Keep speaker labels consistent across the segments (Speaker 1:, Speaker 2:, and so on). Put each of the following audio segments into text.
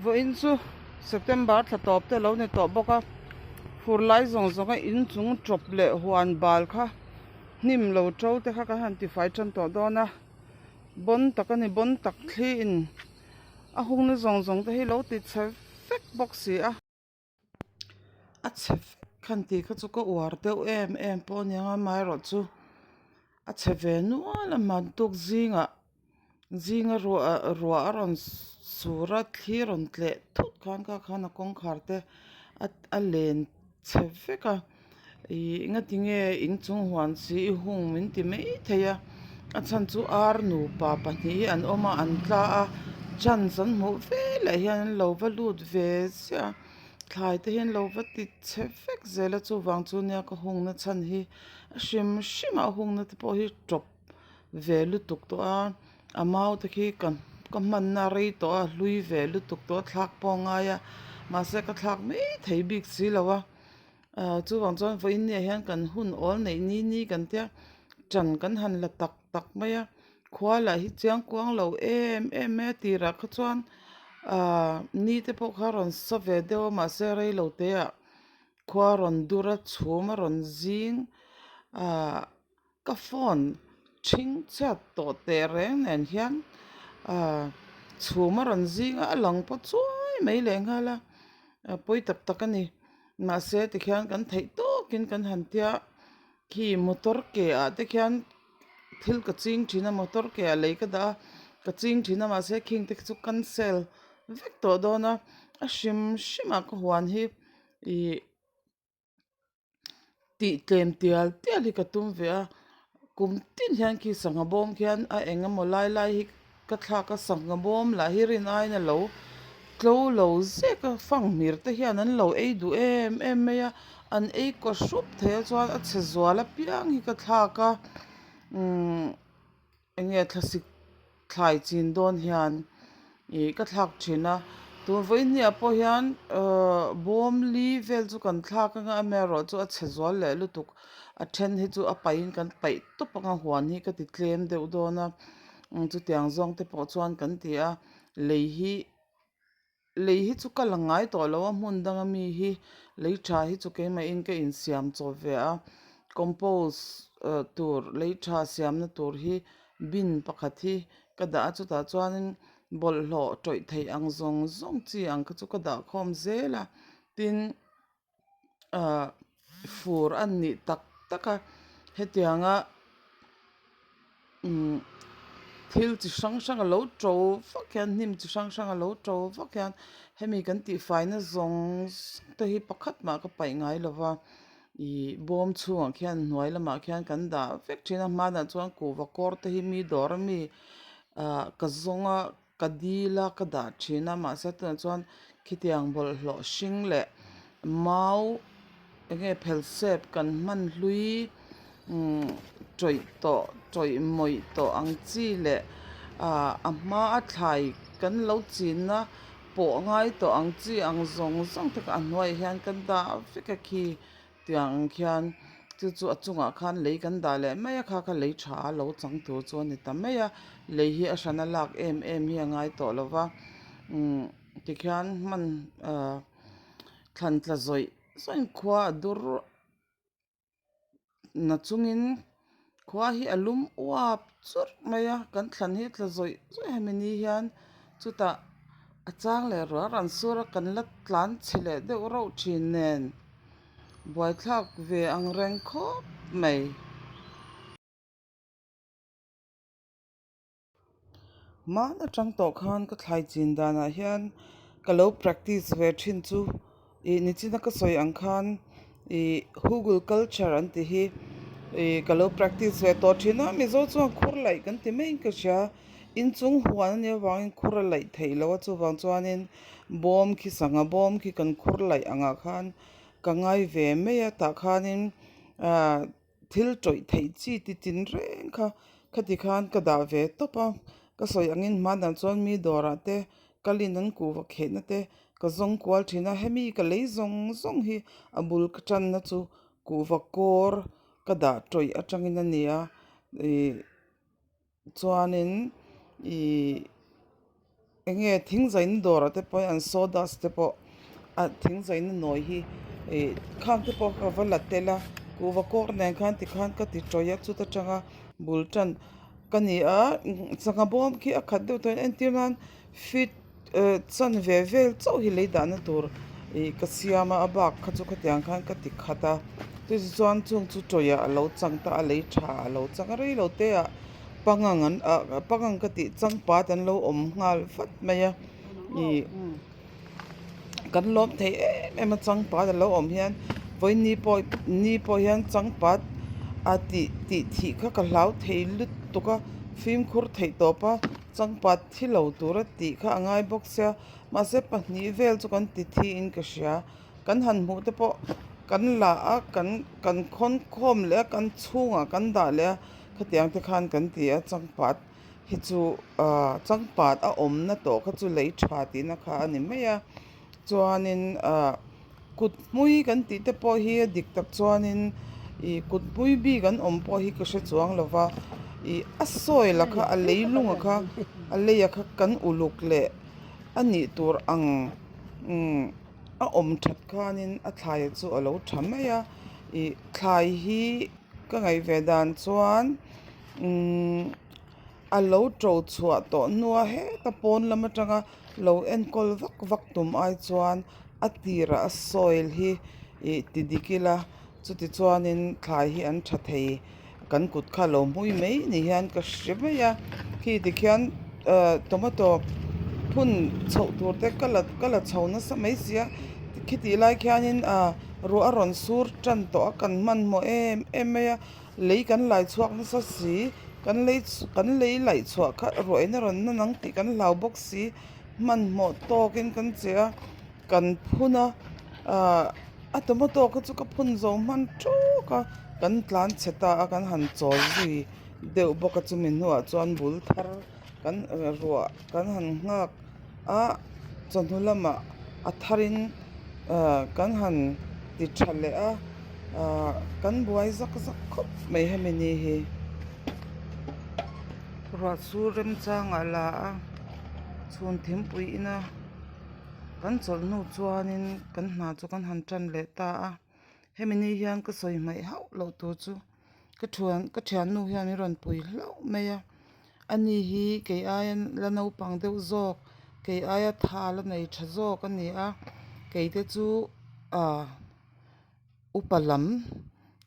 Speaker 1: Vawiin chu September thla tawp te lo ni tawh bawk a, fur lai zawng zawng a inchung tawp leh huan bal kha hnim lo to te kha kan han tifai tan tawh dawn a, bawn tak a ni bawn tak thli in a hungna zawng zawng te hi lo ti chhe vek bawk si a. A chhe vek khan tih kha chu ka uar deuh em em pawh a niang a amaherawhchu a chhe ve nual a hmantuk zingah zinga ruah ruah a rawn sur a thli a rawn tleh thut khan kha khan a kawngkhar te a len chhe vek a ih ngatinge inchung huan si i hung min ti maithei a a chhan chu ar nupa pahnih hi an awm a an tla a chance an hmuh veleh hian an lo va lut ve ziah a thlai te hi an lo va ti chhe vek zel a chuvang chu nia ka hungna chhan hi a hrim hrim a a hungna te pawh hi tawp ve lutuk tawh a a mau te khi ka ka hmanna a rei tawh a hlui ve lutuk tawh a thlak pawh a ngai a mahse ka thlak mai thei bik si lo a ah chuvang chuan vawiin ni ah hian kan hun awl neih ni ni kan tia ṭan kan han la tak tak mai a khua lah hi chiang kuang lo em em mai a tirah kha chuan ah ni te pawh kha a rawn sa ve deuh a mahse rei lo te ah khua a rawn dur a chhum a rawn zing ah. Ka phone ṭhing chhiat tawh teh reng nen hian ahh chhum a rawn zing a a lang pawh chuai mai leh nghal a pawi tak tak a ni mahse tikhian kan theih tawkin kan han tia khi motor ke ah te khian thil ka ching thin a motor ke ah lei ka dah a ka ching thin a mahse khing te khi chu cancel vek tawh dawn a a hrim hrim ah ka huan hi ih. Tih tlem tial tial hi ka tum ve a kum tin hian khi sangha bawm khian a eng emaw lai lai hi ka thlak a sangha bawm lah hi rin aiin a lo tlo lo zek a fanghmir te hian an lo ei duh em em mai a an ei kaw hrup thei a chuan a chhe zual apiang hi ka thlak a umm. Eng nge thlasik thlai chin dawn hian ih ka thlak thin a tun vawiin hniah pawh hian ahh bawm li vel chu kan thlak anga amaherawh chu a chhe zual leh lutuk a then hi chu a paih in kan paih tawp anga huan hi ka ti tlem deuh dawn a chutiang zawng te pawh chuan kan ti a lei hi. Lei hi chu ka la ngai tawh lo a hmun danga mi hi lei tha hi chu keimahin ka insiam chawp ve a compost tur lei tha siamna tur hi bin pakhat hi ka dah a chutah chuanin bawlhhlawh tawih theih ang zawng zawng chi ang kha chu ka dah khawm zel a tin ahh fur a nih tak tak a hetianga umm thil chi hrang hrang a lo to vak hian hnim chi hrang hrang a lo to vak hian hemi kan tihfaina zawng zawng te hi pakhat mah ka paih ngai lo va ih bawm chhungah khian hnuai lamah khian kan dah vek thin a hmanah chuan kuhva kawr te hi mi dawr ami ah ka zawng a. Ka dil a ka dah thin a mahse tunah chuan khitiang bawlhhlawh hring leh mau eng nge phelsep kan hman hlui umm tawih tawh tawih mawih tawh ang chi leh ah a hma a thlai kan lo chinna pawh ngai tawh ang chi ang zawng zawng te kha a hnuaiah hian kan dah vek a khi. Tiang ang khian chu chu a chungah khan lei kan dah leh mai a kha kha lei tha a lo chang tur chu a ni ta mai a lei hi a hrana lak em em hi a ngai tawh lo va umm tikhian hman ahh thlan tla zawih zawih khua a dur na chungin khua hi a lum uap churh mai a kan thlan hi a tla zawih zawih hemi ni hian chutah a chang leh rual rawn sur a kan la tlan chhe leh deuh rauh thin nen buaithlak ve ang reng khawp mai. Hman atang tawh khan ka thlai chin danah hian ka lo practice ve thin chu ih nichina ka sawi ang khan ih google culture an tih hi ih ka lo practice ve tawh thin a mizo chuan khur laih kan ti maiin ka hria inchung huan a nih avangin khur a laih theih loh a chuvang chuanin bawm khi sangha bawm khi kan khur laih angah khan ka ngai ve mai a tah khanin ah. Thil tawih theih chi ti tin reng kha khati khan ka dah ve tawp a, ka sawi angin hmanah chuan mi dawrah te kalin an kuhva khehna te ka zawng kual thin a, hemi ka lei zawng zawng hi a bul ka tanna chu kuhva kawr ka dah tawih atangin a ni a ih chuanin ih. Eng nge thingzaina dawrah te pawh hian an sawdust te pawh a thingzaina nawi hi ih khang te pawh ka va la tel a kuhva kawr nen khan tikhan ka ti tawih a chuta tanga bul tan ka ni a sangha bawm khi a khat deuh tawh a entir nan feet eh chanve vel chauh hi lei dahna tur ih ka siam a a bak kha chu khatiang khan ka ti khat a chutichuan chung chu tawih ah a lo chang ta a lei tha a lo chang a reilo te ah. Pangang an ah pangang ka tih changpat an lo awm nghal vat mai a ih kan lawm thei em em a changpat a lo awm hian vawiin ni pawh ni pawh hian changpat a tih tih thih kha ka hlau thei lutuk a fimkhur theih tawp a changpat thi lo tura tih kha a ngai bawk sia mahse pahnih vel chu kan ti thiin ka hria kan han hmuh te pawh kan la a kan kan khawn khawm leh a kan chhungah kan dah leh a. Khatiang te khan kan ti a changpat hi chu ahh changpat a awmna tawh kha chu lei tha tihna kha a ni mai a chuanin ahh kut hmui kan tih te pawh hi a dik tak chuanin ih kut hmui bik an awm pawh hi ka hre chuang lo va ih a soil a kha a leilung a kha a lei a kha kan uluk leh a nih tur ang umm a awm that khanin a thlai chu a lo tha mai a ih thlai hi. Ka ngaih ve dan chuan umm a lo to chhuah tawh hnua heta pawn lam atanga lo enkawl vak vak tum ai chuan a tirah a soil hi ih ti dik ila chuti chuanin thlai hi an tha thei kan kut kha lo hmui mai ni hian ka hre mai a khi tikhian ah tomato phun chhoh tur te ka la ka la chho nasa mai sia khitih lai khianin ah. Ruah a rawn sur tan tawh a kan hmanhmawh em em mai a lei kan lai chhuak nasa si kan lei kan lei laih chhuah kha ruah in a rawn na nang tih kan hlau bawk si hmanhmawh tawkin kan che a kan phun a ahh a tomato kha chu ka phun zo hman tawk a kan tlan chhe ta a kan han chawl zui deuh bawk a chumi hnuah chuan bul thar kan ruah kan han nghak a chawhnu lamah a tharin ah kan han ti tha leh a ah kan buai zak zak khawp mai hemi ni hi. Ruah chu remchangah la a chhun thingpui ina kan chawlh hnu chuanin kan hna chu kan han tan leh ta a hemi ni hian ka sawi hmaih hauh loh tur chu. Ka thian ka thiannu hian min rawn pui hlauh mai a ani hi kei aia la naupang deuh zawk kei aia tha la nei tha zawk a ni a kei te chu ah upa lam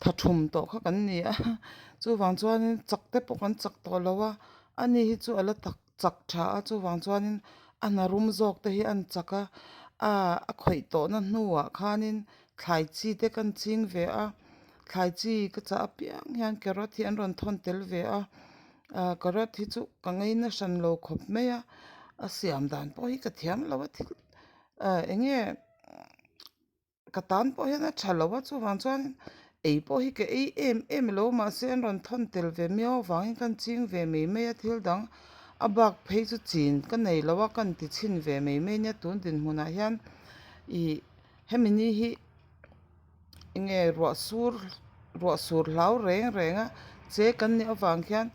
Speaker 1: tha thum tawh kha kan ni a chuvang chuanin chak te pawh kan chak tawh lo a ani hi chu a la tak chak tha a chuvang chuanin a hna rum zawk te hi a chak a ah a khawih tawhna hnuah khanin thlai chi te kan ching ve a thlai chi ka chah apiang hian carrot hi an rawn thawn tel ve a ah carrot hi chu ka ngaina hran lo khawp mai a a siam dan pawh hi ka thiam lo a thil ah eng nge. Ka tan pawh hian a tha lo a chuvang chuan ei pawh hi ka ei em em lo mahse an rawn thawn tel ve miau avangin ka ching ve mai mai a thil dang a bak phei chu chin ka nei lo a ka inti chhin ve mai mai nia tun dinhmunah hian ih hemi ni hi enge ruah sur ruah sur hlau reng reng a che kan nih avang hian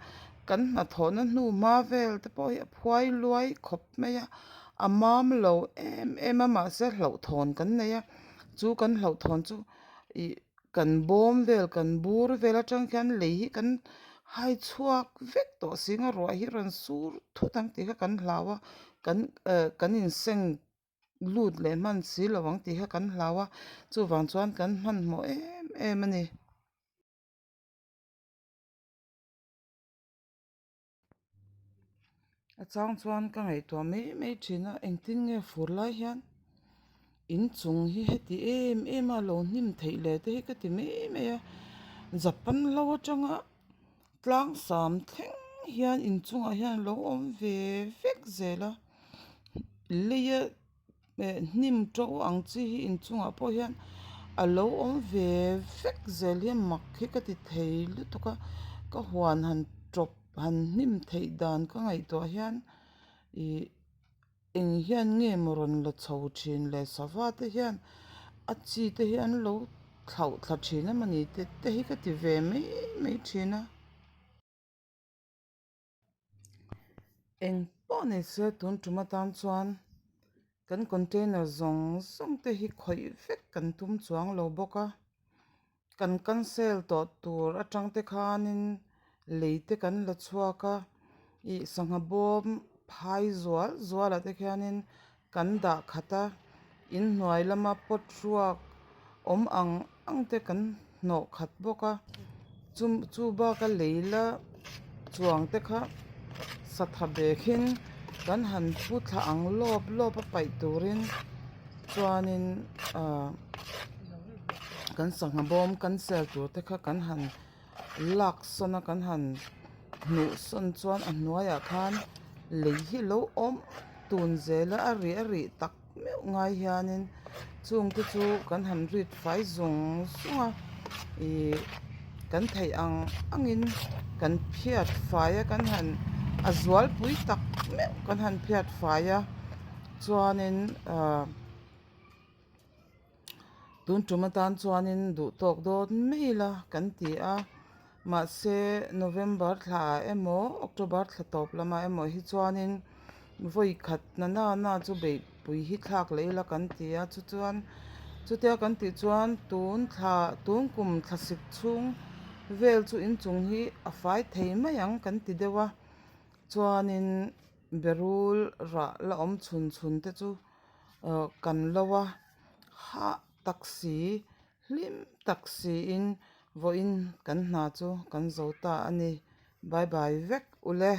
Speaker 1: kan hnathawhna hnu hma vel te pawh hi a phuai luai khawp mai a. A mam lo em em a mahse hlauhthawn kan nei a chu kan hlauhthawn chu ih kan bawm vel kan bur vel atang khian lei hi kan hai chhuak vek tawh si ang a ruah hi a rawn sur thut ang tih kha kan hlau a kan eh kan inseng lut leh hman si lo ang tih kha kan hlau a chuvang chuan kan hmanhmawh em em a ni. A chang chuan ka ngaihtuah mai mai thin a engtin nge fur lai hian inchung hi heti em em a lo hnim theih leh te hi ka ti mai mai a Japan lo atanga tlang sam thleng hian inchungah hian a lo awm ve vek zel a leia eh hnim to ang chi hi inchungah pawh hian a lo awm ve vek zel hi a mak hi ka ti thei lutuk a ka huan han tawp han hnim theih dan ka ngaihtuah hian ih eng hian nge maw rawn la chho thin le sava te hian a chi te hi an lo thlauh thla thin a mawni te te hi ka ti ve mai mai thin a. Eng. pawh ni se tun tum atan chuan kan container zawng zawng te hi khawih vek kan tum chuang lo bawk a kan cancel tawh tur atang te khanin lei te kan la chhuak a ih sangha bawm phai zual zual ah te khianin kan dah khat a inhnuai lama pot ruak awm ang ang te kan hnawh khat bawk a chu bak a lei la chuang te kha satha bag in kan han pu thla ang lawp lawp a paih turin chuanin ahh kan sangha bawm cancel tur te kha kan han lak sawn a kan han hnuh sawn chuan a hnuaiah khan lei hi lo awm tun zel a a rih a rih tak meuh ngai hianin chung te chu kan han rit fai zung zung a ihh kan theih ang angin kan phiat fai a kan han a zualpui tak meuh kan han phiat fai a chuanin ahh. Tun tum atan chuanin duh tawk dawn mai ila kan ti a, mahse November thla ah emaw October thla tawp lamah emaw hi chuanin vawi khat na na na chu beihpui hi thlak leh ila kan ti a, chu chuan chutia kan tih chuan tun thla tun kum thlasik chhung vel chu inchung hi a fai thei mai ang kan ti deuh a, chuanin berul rah la awm chhun chhun te chu. Ahh kan lo a hah tak si hlim tak siin vawiin kan hna chu kan zo ta a ni bye bye vek ule.